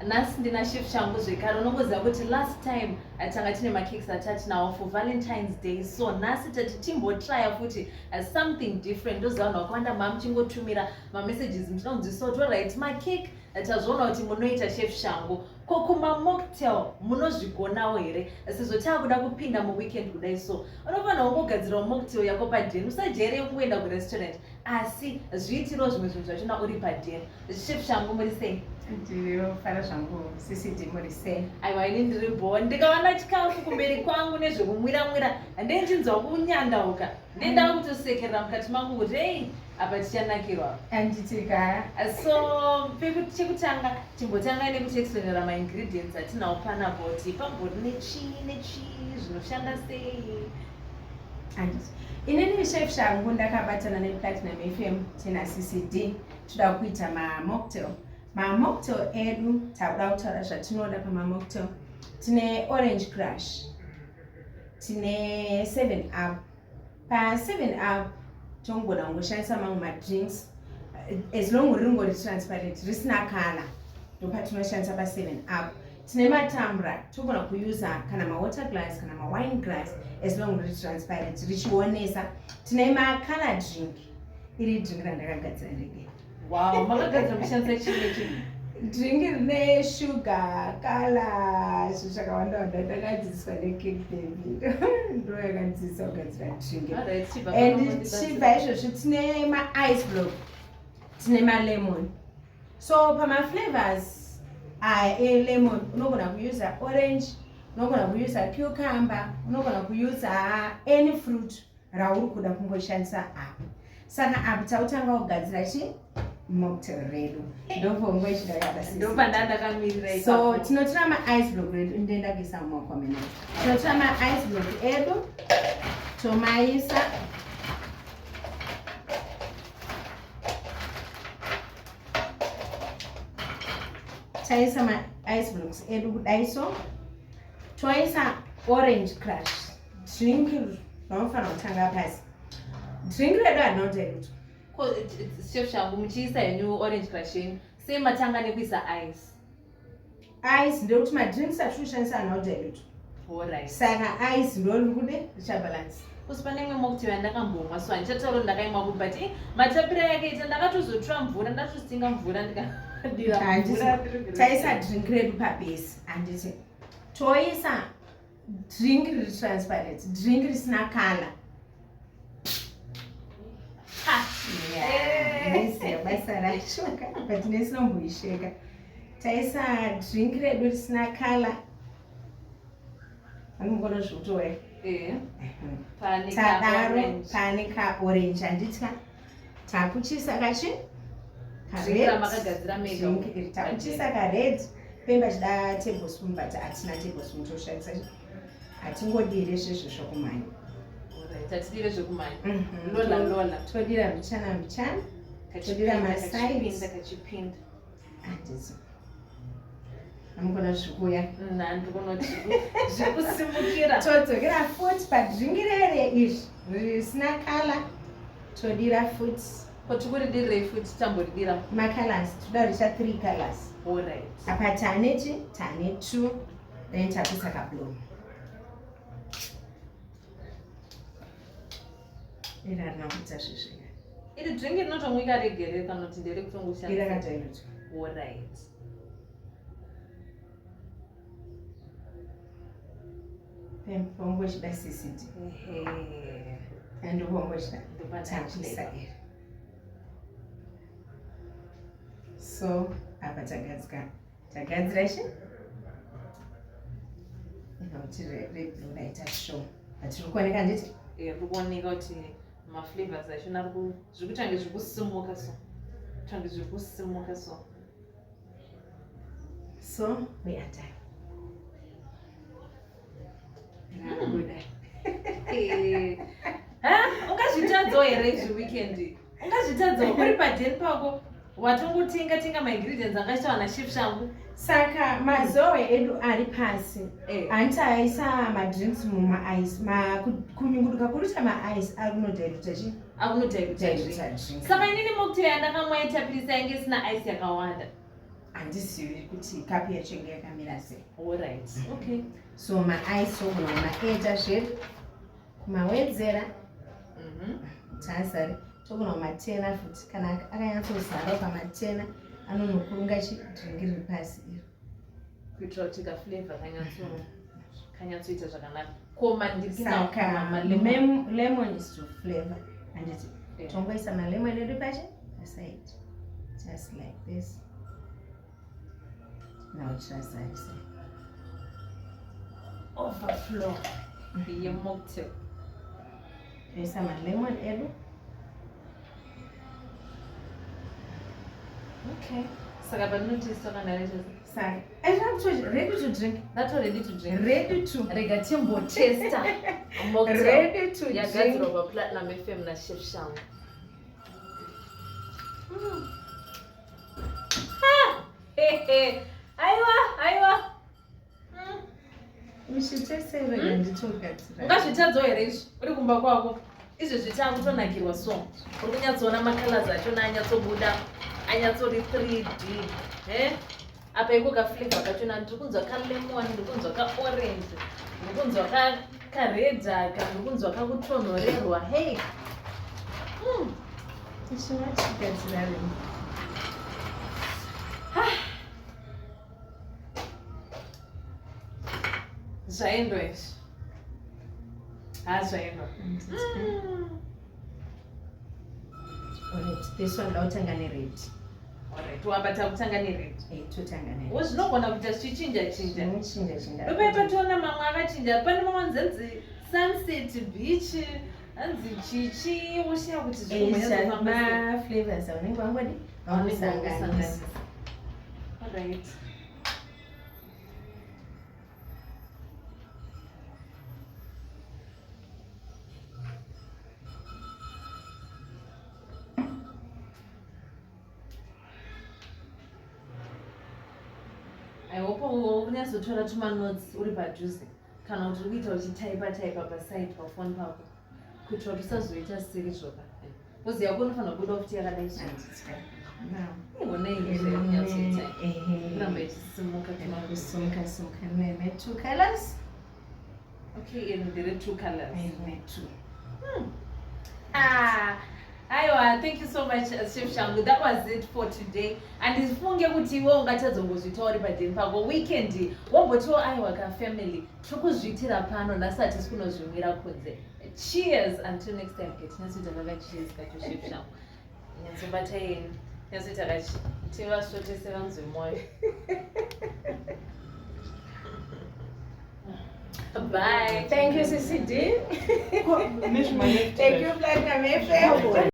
Nhasi ndina chef changu zvekare. Unongoziva kuti last time tanga tine macakes atatinawo for Valentine's Day, so nhasi tati timbotrya futi something different. Ndoziva vanhu vakawanda mamuchingotumira mamessages muchida kunzwisisa kuti alright, macake tazviona kuti munoita chef Shangu, ko kumamocktail munozvigonawo here? Sezvo taakuda kupinda muweekend kudai, so unofanira kungogadzirawo mocktail yako padeni. Usajaire kungoenda kurestaurant, asi zviitiro zvimwe zvinhu zvachona uri padeni. Chef Shangu, muri sei? Ndinofara zvangu, CCD, muri sei? Aiwa, ini ndiri bho. Ndikawana chikafu kumberi kwangu nezvekumwira-mwira, ndendinzwa kunyandauka, ndendava kutosekerera mukati mangu kuti ei, apa tichanakirwa. Anditika. So chekutanga chimbotanga nekuchiexplainera maingredients atinawo panapa, kuti pambori nechii nechii, zvinoshanda sei. Anditi inini chef Shangu ndakabatana nePlatinum FM, tina CCD, toda kuita mamocktail. Mamocktail edu, takuda kutaura zvatinoda pamamocktail. Tine Orange Crush, tine 7 Up. Pa7 Up tongogona kungoshandisa mamwe madrinks as long ringori transparent, risina color, ndopatinoshandisa pa7 Up. Tine matumbler, togona kuusa kana mawater glass kana mawine glass, as long riri transparent, richionesa. Tine macolor drink. Iri drink randakagadzira ndege. Wow, makagadzira kushandisa chimwe chinhu? Drink rine sugar, color, zvinhu zvakawanda wanda. Ndakadzidziswa necake baby, ndo yakadzidzisa kugadzira drink. Alright, chibva And pano. chibva izvozvo tine maice block, tine malemon. So pamaflavors aya elemon, unogona kuusa orange, unogona kuusa cucumber, unogona kuusa any fruit rauri kuda kungoshandisa apa. Saka apa tautanga kugadzira chi mocktail redu, ndobvongo ichidakada. Ndopandandakamirira. So tinotora maice block redu. Ndoenda kuisa mumaoko amene. Tinotora maice block edu, tomaisa. Taisa maice blocks edu kudai, so toisa Orange Crush drink. Raunofanira kutanga pasi, drink redu harina kudilutwa. Chef Shangu, muchiisa henyu Orange Crush yenyu, sei matanga nekuisa ice? Ice ndekuti madrinks atiri haana kudilutwa. Saka ice ndo riri kude richabalance. Kusi pane imwe mocktail yandakambomwa, so handichataura kuti ndakaimwa ku, but matapiro yakaita, ndakatozotura mvura, ndatosinga mvura, ndikadira mvura. Taisa drink redu pabase, handiti? Toisa drink riri transparent, drink risina color. Neziya basa racho, but nesinomboisheka. Taisa drink redu risina color. Anongona zvikutoya. Pane Tadaro ka-orange. pane kaorange, handitya? Takuchisa kachi Drink ramakagadzira mega. Drink iri takuchisa kared. Pemba chida tablespoon, but hatina tablespoon, toshandisa hatingodire zvezvo zvokumhanya. Alright, hatidire zvekumhanya. Lola lola. Todira mbichana mbichana. Todira Kachipinda, masides. kachipinda, kachipinda. Handizo amugona zvikuya. Ndikuona kuti zviri kusimukira. Todzokera futi padrink rere iri risina color, todira futi. Ko tikuridirei futi? Tamboridira. Macolors toda richa three colors. Apa tane chi tane two, then takuisa kablue. Iri harina kuita zvezvega. Iri drink rinotomwika regere kana kuti ndere Iri kutongoshandisa? Rakadilutwa. Alright. Pongo chida CCD. Ehe. Andibongo chida. Ndopandachida. Takuisa iri. So apa tagadzika, tagadzira chi inokuti reblue raita show hatiri kuoneka, handiti? Riri kuoneka kuti maflavors achona zviri kutange zviri kusimuka, so kutange zviri kusimuka so. So we are done. Rakuda. Ha, ungazvitadzawo here izvi weekend? Ungazvitadzawo uri padeni pako, watongotenga tenga maingredients angaita vana chef Shangu? Saka mazowe edu ari pasi. Hanti aisa madrinks mumaice, kunyunguduka kuri kuita maice ari kunodiluta chi Akunodiluta diluta drink. Saka inini mocktail yandakamwa yetapirisa yange isina ice yakawanda. Handizivi kuti kapu yacho inge yakamira sei. Alright, okay. So maice togona kumaeda zvedu, kumawedzera kuti azare. Togona kumatena futi, kana akanyatsozara ukamatena anonokurunga chidringi riri pasi iro. Kuitira kuti kaflavor kanyatsoita zvakanaka. Ko Saka lemon is to flavor, handiti? Tongoisa malemon edu pachi paside, just like this. Now chazarisa. Overflow yemocktail. Toisa malemon edu. Okay, saka paninotaste wakanaka. Saka ready to drink. That's ready to drink. Ready to. Rega timbotesta mocktail Ready to drink. Yagadzirwa paPlatinum FM naChef Shangu. Ah! Hehe. Aiwa, aiwa. Uchitese, rega nditogadzira. Ungazvitadzawo here izvi uri kumba kwako? Izvezvi taakutonakirwa, so uri kunyatsoona macolors achona anyatsobuda, anyatsori 3D. E apa iko kaflavor kachona, ndiri kunzwa kalemon, ndiri kunzwa kaorange, ndiri kunzwa kared aka, ndiri kunzwa kakutonhorerwa. Hey. Ichinochigadzira rini? Zvaendwa izvi, ha, zvaendwa. Alright, this one ndautanga nered. Alright, wapa takutanga nered. Eh, totanga nered. Wo zvinogona kuita zvichinja chinja. Zvinochinja chinja. Ndopai toona mamwe akachinja. Pane mamwe anzi Sunset Beach, hanzi chichi, woshiya kuti zvikumbonyatsofamba sei. Maflavors aunenge wangodi wangosanganisa. Alright. I hope unyatsotora tumanotes uri padhuze, kana kuti uri kuita uchitaipa taipa paside pafoni pako, kuitira kuti usazoita sirizvoka. Kozi yako unofanira kubuda futi yakadai so. Onei zvekunyatsoita, kuramba ichisimuka. Kusimuka simuka neme two colors. Okay, iri ndere two colors. Neme two. Ah, aiwa, thank you so much, Chef Shangu. That was it for today. Handifunge kuti iwe ungatadzongozviita uri padheni pako weekend, wombotiwo aiwa kafamily, tiri kuzviitira pano nhasi, hatisi kunozvimwira kunze. Cheers until next time. Ke tinyatsoita kaka cheers kacho. Chef Shangu, nyatsobata yenyu, nyatsoita kachi tivasvotese vanzwe mwoyo. Bye. Thank you, CCD. Nezvimaneti. Thank you, Platinum FM.